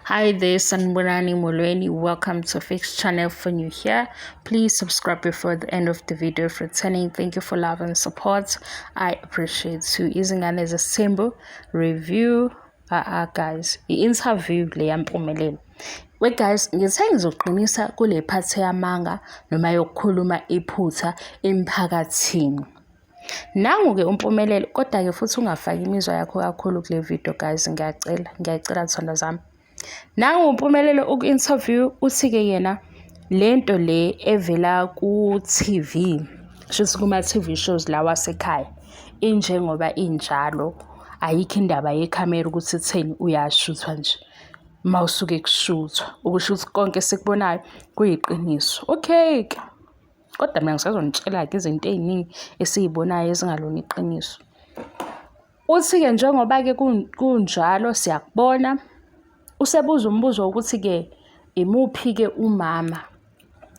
Hi there, Sanibonani Molweni. Welcome to Fix Channel. For new here, please subscribe before the end of the video. For returning, thank you for love and support. I appreciate you. Izingane Zesithembu review. Guys, i-interview le yaMpumelelo. We guys, ngithe ngizoqinisa kule part yamanga noma yokukhuluma iphutha emphakathini. Nangu-ke uMpumelelo, kodwa-ke futhi ungafaki imizwa yakho kakhulu kule video guys, ngiyacela, ngiyacela zithandwa zami. Nangu uMpumelelo uku-interview uthi-ke yena le nto le evela ku-TV, shuthi kuma-TV shows lawa asekhaya, injengoba injalo, ayikho indaba yekhamera ukuthi itheni uyashuthwa nje uma usuke kushuthwa, ukusho ukuthi konke esikubonayo kuyiqiniso. Okay-ke. Kodwa mina ngisazonitshela-ke izinto ey'ningi esiy'bonayo ezingalona iqiniso. Uthi-ke njengoba-ke kunjalo siyakubona, usebuza umbuzo wokuthi-ke imuphi-ke umama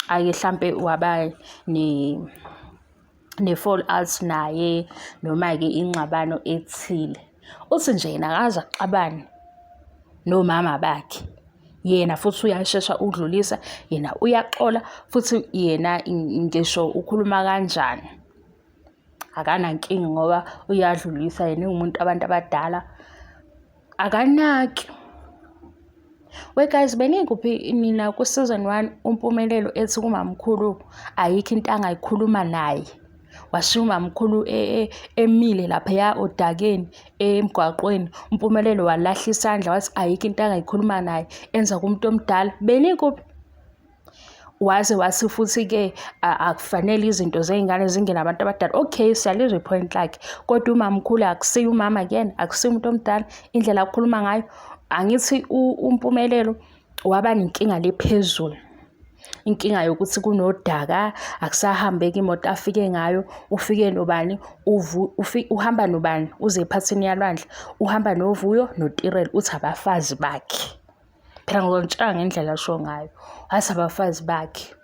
ake hlampe waba ne-fall out naye noma-ke ingxabano ethile. Uthi nje yena akaze axabane nomama bakhe. Yena futhi uyashesha ukudlulisa, yena uyaxola futhi yena ngisho ukhuluma kanjani akanankinga ngoba uyadlulisa yena uwumuntu abantu abadala akanaki. We guys benikuphi nina ku-season 1 uMpumelelo ethi kumamkhulu ayikho into angayikhuluma naye. Washiya umamkhulu e, e, emile laphaya odakeni emgwaqweni. UMpumelelo walahla isandla wathi ayikho into angayikhuluma naye enza kumuntu omdala. Benikuphi? Waze wathi futhi-ke akufanele izinto zey'ngane zingene abantu abadala. Okay, siyalizwa i-point lakhe, kodwa umamkhulu akusiye umama kuyena, akusiye umuntu omdala. Indlela akhuluma ngayo, angithi uMpumelelo waba nenkinga le phezulu. Inkinga yokuthi kunodaka, akusahambeki imoto afike ngayo, ufike nobani, uhamba nobani, uze ephathini yalwandle, uhamba noVuyo noTirelo, uthi abafazi bakhe. Phela ngizonitshela ngendlela asho ngayo. Wathi abafazi bakhe.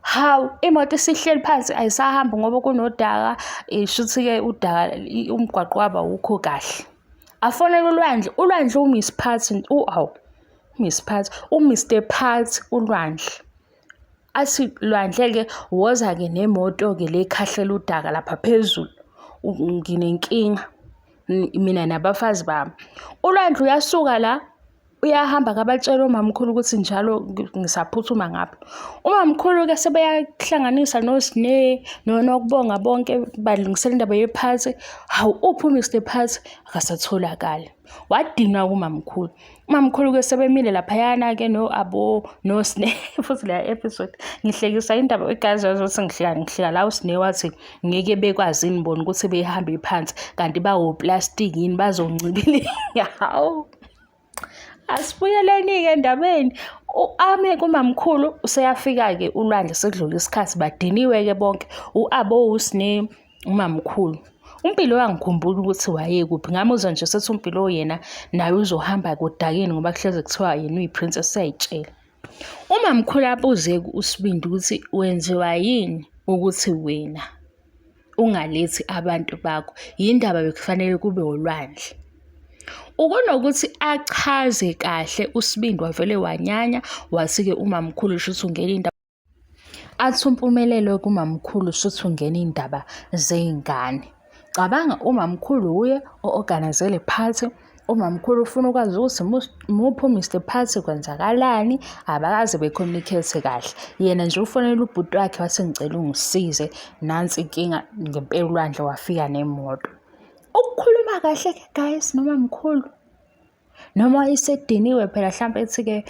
Hawu, imoto isihleli phansi ayisahambi ngoba kunodaka, shuthi-ke udaka umgwaqo wabo awukho kahle. Afonele uLwandle, uLwandle uMiss Phathi, awu, uMiss Phathi, uMr Phathi uLwandle. Athi Lwandle-ke woza-ke nemoto-ke le ekhahlela udaka lapha phezulu, nginenkinga mina nabafazi bami. ULwandle uyasuka la uyahamba kabatshela umamkhulu ukuthi njalo ngisaphuthuma ngapha. Umamkhulu-ke sebeyahlanganisa noSne noNokubonga bonke balungisela indaba yephathi. Hawu uphi uMr Phathi? Akasatholakali. Wadinwa umamkhulu. Umamkhulu-ke sebemile laphayana-ke no-Abo noSne futhi leya episode ngihlekisa indaba igazi yazi ukuthi ngihleka ngihleka la uSne wathi ngeke bekwazi yini bona ukuthi behambe phansi kanti bawoplastiki yini bazoncibilika. Hawu. Asibuyeleni-ke endabeni. U-Ame kumamkhulu useyafika-ke uLwandle sekudlula isikhathi badiniwe-ke bonke. U-Abo uSne umamkhulu. UMpilo wangikhumbula ukuthi wayekuphi. Ngamuzwa nje sethi uMpilo yena naye uzohamba kodakeni ngoba kuhleze kuthiwa yena uyi-princess useyayitshela. Umamkhulu abuze uSibindi ukuthi wenziwa yini ukuthi wena ungalethi abantu bakho, yindaba bekufanele kube olwandle. Ukunokuthi achaze kahle uSibindi wavele wanyanya wathi-ke umamkhulu shuthi ungena indaba. Athi uMpumelelo kumamkhulu shuthi ungena iy'ndaba zey'ngane. Cabanga umamkhulu wuye o-organize le phathi, umamkhulu ufuna ukwazi ukuthi muphi u-Mr Phathi kwenzakalani, abakaze be-communicate kahle. Yena nje ufonela ubhuti wakhe wathi ngicela ungisize, nansi inkinga ngempela uLwandle wafika nemoto. Ukukhuluma kahle-ke guys nomamkhulu. Noma esediniwe phela hlampe ethi-ke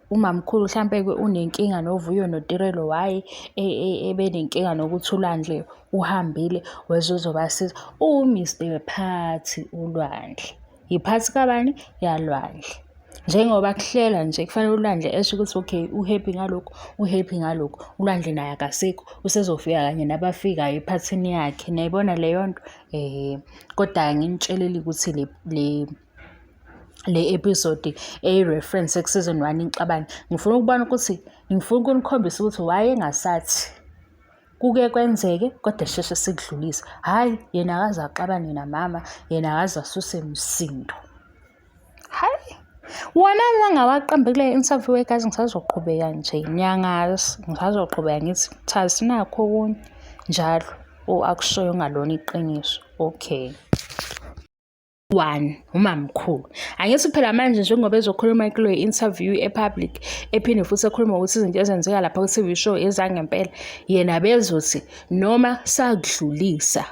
umamkhulu hlampe-ke unenkinga noVuyo noTirelo hhayi ebenenkinga nokuthi uLwandle uhambile weze uzobasiza. U-Mr Phathi uLwandle. Yiphathi kabani? YaLwandle. Njengoba kuhlela nje kufanele uLwandle esho ukuthi okay u-happy ngalokhu, u-happy ngalokhu. ULwandle naye akasekho, usezofika kanye nabafikayo ephathini yakhe. Niyayibona leyo nto? Kodwa nginitshelile ukuthi le le le episode eyi-reference eku-season one inxabano. Ngifuna ukubona ukuthi ngifuna ukunikhombisa ukuthi wayengasathi kuke kwenzeke kodwa sheshe sikudlulise. Hhayi yena akaze axabane namama, yena akaze asuse msindo. Hhayi. Wona mangawaqambi kule interview guys ngisazoqhubeka nje ngiyangazi ngisazoqhubeka ngithi cha sinakho okunye njalo akushoyo ngalona iqiniso. Okay. One, umamkhulu. Angithi phela manje njengoba ezokhuluma kuleyo interview e-public ephinde futhi ekhuluma ukuthi izinto ezenzeka lapha ku-TV show ezangempela, yena bezothi noma sakudlulisa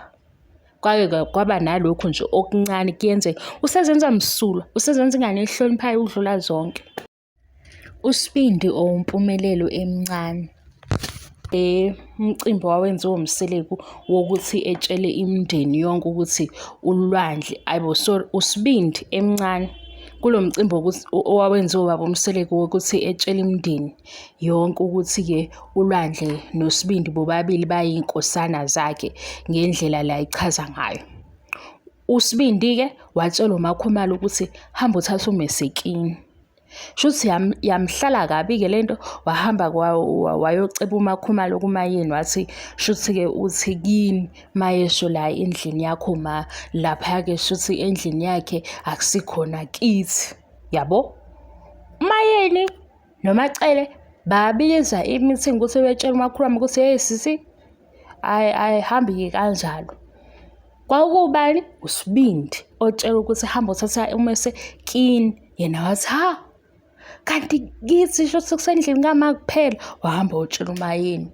kwake kwaba nalokhu nje okuncane kuyenzeka. Usezenza msulwa, usezenza ingane ehloniphayo ukudlula zonke. USibindi or uMpumelelo emncane. Umcimbi owawenziwa uMseleku wokuthi etshele imindeni yonke ukuthi uLwandle, ayi bo sorry, uSibindi emncane kulo mcimbi wokuthi owawenziwa ubaba uMseleku wokuthi etshele imindeni yonke ukuthi-ke uLwandle noSibindi bobabili bayinkosana zakhe ngendlela la echaza ngayo. USibindi-ke watshela uMaKhumalo ukuthi hamba uthathe uMesekini. Shuthi yamhlala kabi-ke le nto wahamba wayoceba uMaKhumalo kuMayeni wathi shuthi-ke uthi kini mayesho la endlini yakho ma laphaya-ke shuthi endlini yakhe akusikhona kithi yabo. UMayeni noMaCele babiza i-meeting ukuthi betshele uMaKhumalo ukuthi hey sisi ayihambi-ke kanjalo. Kwakuwubani? USibindi otshela ukuthi hamba uthatha umese kini. Yena wathi ha kanti kithi shuthi kusendlini kama kuphela. Wahamba wotshela uMayeni.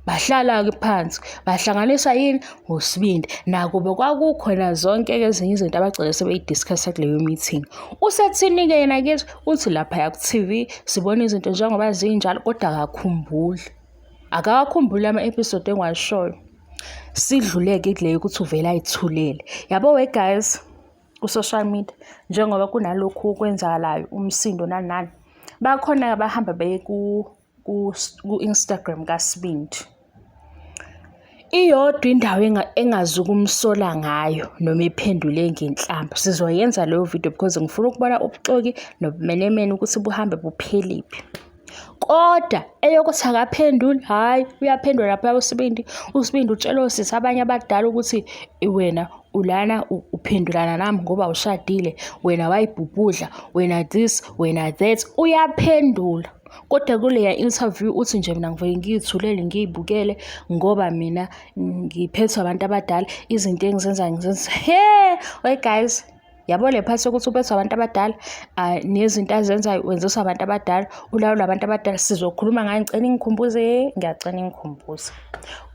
Bahlala-ke phansi bahlanganiswa yini? USibindi. Nakuba kwakukhona zonke-ke ezinye izinto abagcina sebeyi-discuss-a kuleyo meeting. Usethini-ke yena kithi? Uthi laphaya ku-T_V sibona izinto njengoba zinjalo kodwa akakhumbuli. Akawakhumbuli ama-episode engiwashoyo. Sidluleke kuleyo ukuthi uvele ayithulele. Yabo we guys, ku-social media njengoba kunalokhu okwenzakalayo umsindo nani nani, bakhona abahamba beye ku-Instagram kaSibindi. Iyodwa indawo engazukumsola ngayo noma ephendule ngenhlamba. Sizoyenza leyo video because ngifuna ukubona ubuxoki nobumenemene ukuthi buhambe buphelephi. Kodwa eyokuthi akaphenduli, hhayi uyaphendula lapha uSibindi. USibindi utshela osisi abanye abadala ukuthi wena ulana uphendulana nami ngoba ushadile, wena wayibhubhudla, wena this, wena that. Uyaphendula. Kodwa kuleya interview uthi nje mina ngivele ngiy'thulele ngiy'bukele ngoba mina ngiphethwe abantu abadala, izinto engizenzayo ngizenza he, we guys. Yabo le part yokuthi ubethwa abantu abadala nezinto azenzayo wenziswa abantu abadala, ulawula abantu abadala sizokhuluma ngayo ngicela ningikhumbuze, ngiyacela ningikhumbuze.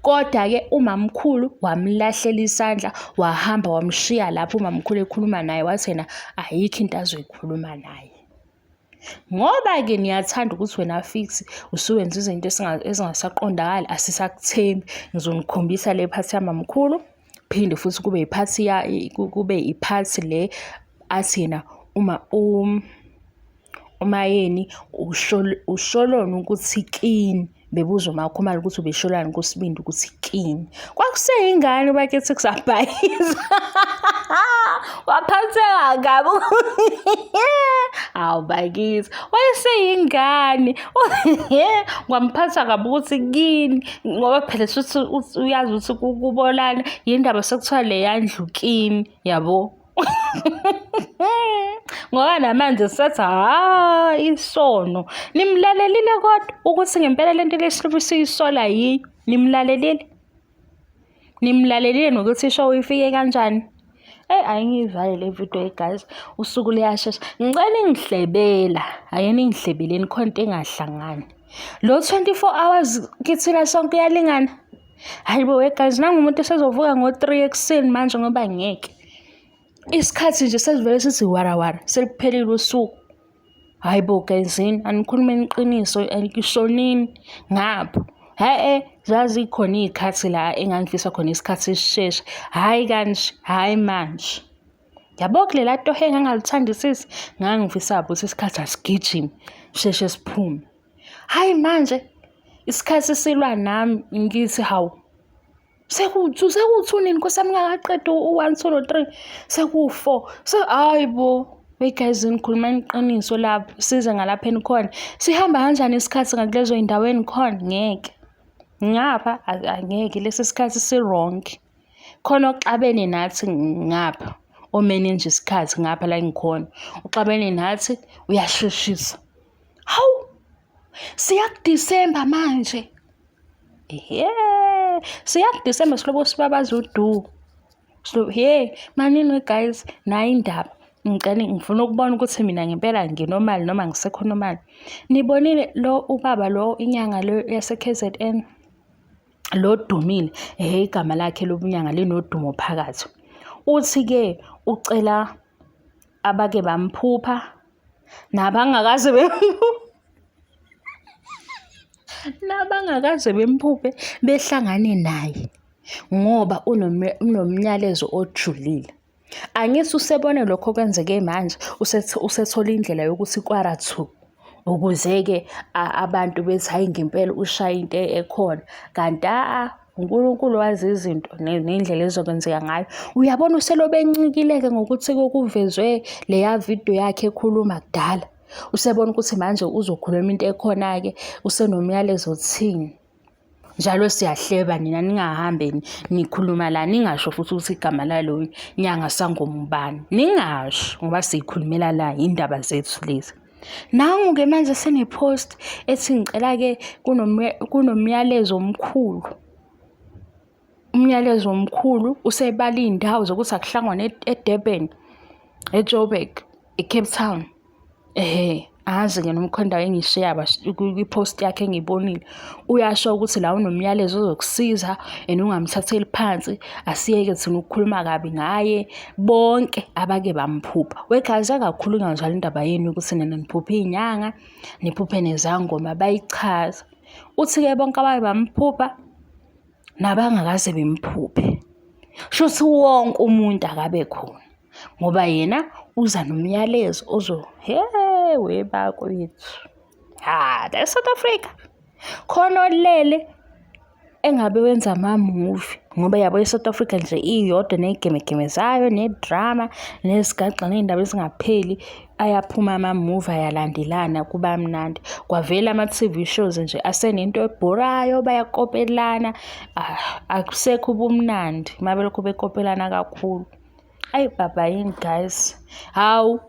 Kodwa-ke umamkhulu wamlahlela isandla wahamba wamshiya lapho umamkhulu ekhuluma naye wathi yena ayikho into azoyikhuluma naye. Ngoba-ke niyathanda ukuthi wena Fix usuwenza izinto ezingasaqondakali asisakuthembi. Ngizonikhombisa le phathi yamamkhulu phinde futhi kube iphathi ya kube iphathi le athi yena uma uMayeni usholoni ukuthi kini bebuza uMakhumalo ukuthi ubesholani kuSibindi ukuthi kini. Kwakuseyingane bakithi kusabhayiza. Waphatheka kabi. Hawu bakithi, wayeseyingane. Kwamphatha kabi ukuthi kini ngoba phela shuthi uyazi ukuthi kubolana yindaba sekuthiwa leya ndlu kini yabo. Ngoba namanje sisathi ha isono. Nimlalelile kodwa ukuthi ngempela lento lesihluphe siyisola yiyo. Nimlalelile? Nimlalelile nokuthi ishow ifike kanjani? Eyi ayingiyivale le video guys, usuku luyashesha. Ngicela ningihlebela, ake ningihlebeleni khona into engahlangani. Lo 24 hours kithina sonke uyalingana. Hayi bo guys, nangu umuntu esezovuka ngo-3 ekuseni manje ngoba ngeke. Isikhathi nje sesivele sithi warawara, seluphelile usuku. Hhayi bo gayizini, anikhulumeni iqiniso ngishonini ngapho. Hhe-e zazikhona iy'khathi la engangifisa khona isikhathi sisheshe, hhayi kanje, hhayi manje. Yabo kulela toho engangalithandisisi, ngangifisa ukuthi isikhathi asigijime, sisheshe siphume. Hhayi manje isikhathi silwa nami ngithi hawu sekuwu-two sekuwu-two nini nkosi yami ngingakaqedi u-one two no-three sekuwu-four so hhayi bo. Hey guys ngikhuluma iqiniso lapho size ngalapha enikhona. Sihamba kanjani isikhathi ngakulezo y'ndawo enikhona? Ngeke. Ngapha angeke lesi sikhathi si-wrong. Khona okuxabene nathi ngapha. Omenenja isikhathi ngapha la engikhona. Uxabene nathi uyasheshisa. Hawu! Siya kuDisemba manje. Ehhe, siya kuDisemba silobo sibabaza udu. So hey, manini guys, nayi indaba. Ngicela ngifuna ukubona ukuthi mina ngempela nginormal noma ngisekho normal. Nibonile lo ubaba lo inyanga lo yase KZN lo dumile, ehhe igama lakhe lobunyanga linodumo phakathi. Uthi-ke ucela abake bamphupha nabangakaze nabangakaze bemphuphe behlangane naye ngoba unomnyalezo ojulile. Angithi usebone lokho okwenzeke manje usethola indlela yokuthi kwara two ukuze-ke abantu bethi hhayi ngempela ushaye into ekhona kanti a uNkulunkulu wazi izinto nendlela ezokwenzeka ngayo. Uyabona uselobe encikile-ke ngokuthi kuvezwe leya vidiyo yakhe ekhuluma kudala. Usebona ukuthi manje uzokhuluma into ekhona-ke usenomyalezo othini. Njalo siyahleba nina ningahambe nikhuluma la ningasho futhi ukuthi igama laloyo nyanga sangoma ubani. Ningasho ngoba siyikhulumela la indaba zethu lezi. Nangu-ke manje sene-post ethi ngicela-ke kunomyalezo omkhulu. Umyalezo omkhulu usebala iy'ndawo zokuthi akuhlangwane eDurban, eJoburg, eCape Town. Ehhe, angazi-ke noma kukhona indawo engishiya kwi-post yakhe engiyibonile. Uyasho ukuthi la unomyalezo ozokusiza and ungamthatheli phansi, asiyeke thina ukukhuluma kabi ngaye. Bonke abake bamphupha. Wegazi akakhulunywa njalo indaba yenu yokuthi nina niphuphe iy'nyanga, niphuphe nezangoma bayichaza. Uthi-ke bonke abake bamphupha nabangakaze bemphuphe. Shuthi wonke umuntu akabe khona. Ngoba yena uza nomyalezo ozo he webakwethu. Ha, la eSouth Africa. Khona olele engabe wenza ama-movie ngoba yabo i-South Africa nje iyodwa ney'gemegeme zayo ne-drama nezigaxa ney'ndaba ezingapheli ayaphuma ama-movie ayalandelana kuba mnandi. Kwavela ama-T_V shows nje asenento ebhorayo bayakopelana ah, akusekho ubumnandi uma belokhu bekopelana kakhulu. Ayi baba yini guys? Hawu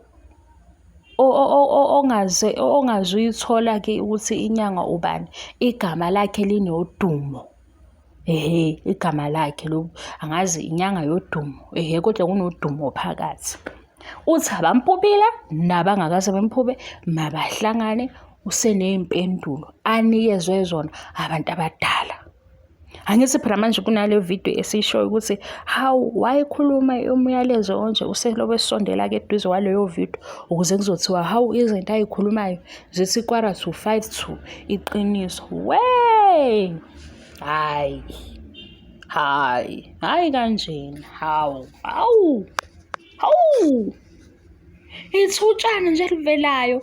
ongaze ongaze uyithola-ke ukuthi inyanga ubani, igama lakhe linodumo. Ehhe, igama lakhe lo angazi inyanga yodumo, ehhe kodwa kunodumo phakathi. Uthi abampupile nabangakaze bemphuphe mabahlangane useney'mpendulo anikezwe zona abantu abadala. Angithi phela manje kunale video esiyishoyo ukuthi hawu wayekhuluma umyalezo onje uselobe esondela-ke eduze kwaleyo video ukuze kuzothiwa hawu izinto ayikhulumayo zithi kwara to five to iqiniso we hayi hayi hayi kanjena hawu hawu hawu ithutshana nje elivelayo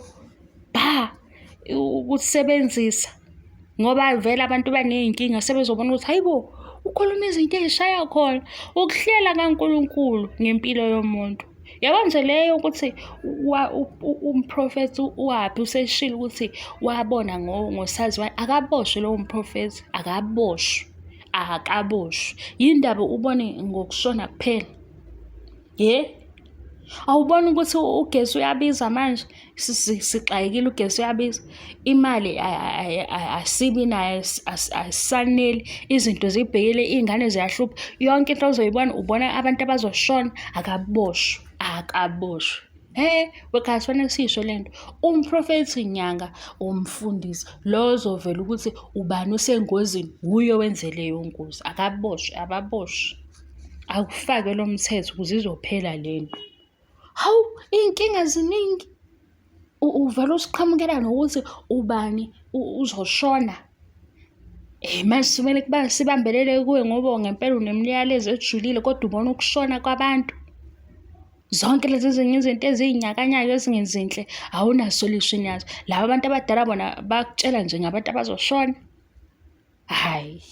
ba ukusebenzisa ngoba vele abantu baney'nkinga sebezobona ukuthi hayi bo ukhuluma izinto ey'shaya khona ukuhlela kaNkulunkulu ngempilo yomuntu. Yabo nje leyo ukuthi umprofethi uwaphi useshilo ukuthi wabona ngosaziwayo akaboshwe lowo mprofethi akaboshwe akaboshwe. Yindaba ubone ngokushona kuphela? Ye? Awuboni ukuthi ugesi uyabiza manje sixakekile ugesi uyabiza imali asibi nayo asisaneli izinto zibhekile iy'ngane ziyahlupha yonke into ozoyibona ubona abantu abazoshona akaboshwe akaboshwe. He wekhaya sifanele siyisho le nto umprofethi nyanga umfundisi lo ozovela ukuthi ubani usengozini wuye owenze leyo ngozi akaboshwe ababoshwe. Akufakwe lo mthetho ukuze izophela le nto. Hawu, iy'nkinga ziningi. Uvele usiqhamukela nokuthi ubani uzoshona. Manje kumele sibambelele kuwe ngoba ngempela unemiyalezo ejulile kodwa ubona ukushona kwabantu. Zonke lezi ezinye izinto eziyinyakanyaka ezingezinhle awuna-solution yazo. Laba abantu abadala bona bakutshela nje ngabantu abazoshona. Hhayi,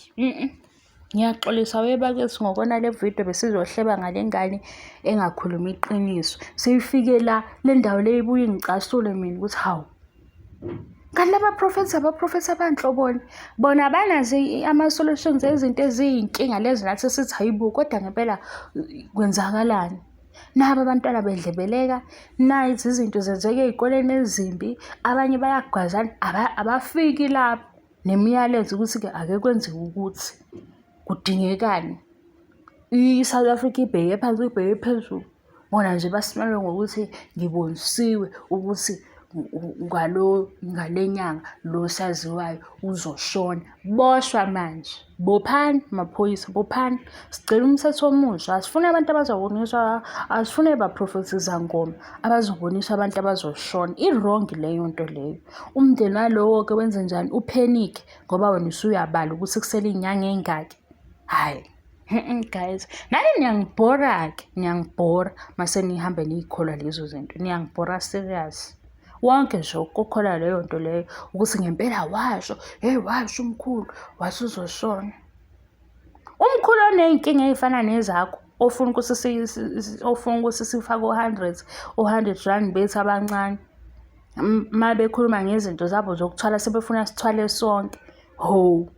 Ngiyaxolisa webakithi ngokona le video besizohleba ngale ngane engakhulumi iqiniso. Seyifike la, le ndawo le ibuye ingicasule mina ukuthi hawu. Kanti laba prophets abaprofethi abanhloboni bona abanazo ama-solutions ezinto eziyinkinga lezi nathi sithi hayibo kodwa ngempela kwenzakalani. Nabo abantwana bedlebeleka, nazi izinto zenzeka ey'koleni ezimbi, abanye bayagwazana, abafiki lapho nemiyalezo ukuthi-ke ake kwenziwe ukuthi kudingekani. I-South Africa ibheke phansi ibheke phezulu. Bona nje basimame ngokuthi ngibonisiwe ukuthi ngalo ngale nyanga lo saziwayo uzoshona. Boshwa manje, bophani maphoyisa, bophani. Sicela umthetho omusha, asifuni abantu abazoboniswa, asifuni baprofethi zangoma abazoboniswa abantu abazoshona. I-wrong leyo nto leyo. Umndeni walowo-ke wenzenjani? Uphenike ngoba wena usuyabala ukuthi kusele iy'nyanga ey'ngaki. Hhayi. Guys, nani niyangibhora-ke, niyangibhora mase nihambe niyikholwa lezo zinto, niyangibhora serious. Wonke nje ukukholwa leyo nto leyo ukuthi ngempela washo, hheyi washo umkhulu wathi uzoshona. Umkhulu oney'nkinga ey'fana nezakho ofuna ukuthi ofuna ukuthi sifake o-hundred, o-hundred rand bethu abancane. Uma bekhuluma ngezinto zabo zokuthwala sebefuna sithwale sonke. Hho!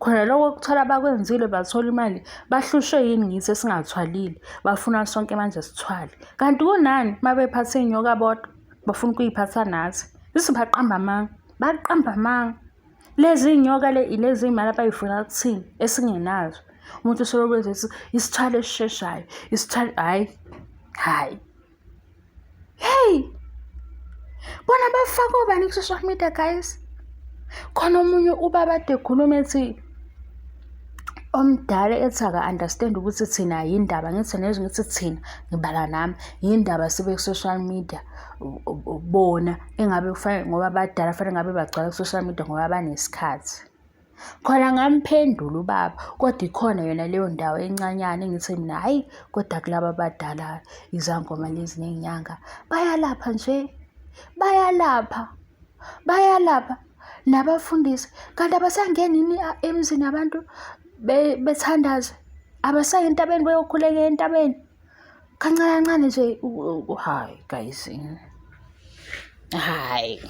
Khona lokho ukuthwala abakwenzile bathola imali, bahlushwe yini ngithi esingathwalile, bafuna sonke manje sithwale. Kanti kunani uma bephatha iy'nyoka bodwa, bafuna ukuy'phatha nathi. Sithi baqamba amanga, baqamba amanga. Lezi iy'nyoka le ilezi iy'mali abay'funa kuthina esingenazo. Umuntu usoloko ethi isithwalo esisheshayo, isithwalo, hhayi, hhayi. Hey! Bona bafaka obani ku-social media guys? Khona omunye ubaba ade ekhuluma ethi omdala ethi aka-understand ukuthi thina yindaba ngithi nezwe ngithi thina ngibala nami yindaba sibe ku-social media bona engabe kufanele ngoba badala kufanele ngabe bagcwala ku-social media ngoba banesikhathi. Khona ngamphendula ubaba, kodwa ikhona yona leyo ndawo encanyana engithi mina hhayi kodwa kulaba abadala izangoma lezi ney'nyanga bayalapha nje, bayalapha, bayalapha nabafundisi. Kanti abasangeni yini emizini yabantu bethandaze? Abasayi entabeni beyokhuleka entabeni? Kancane kancane nje, hhayi guys, hhayi.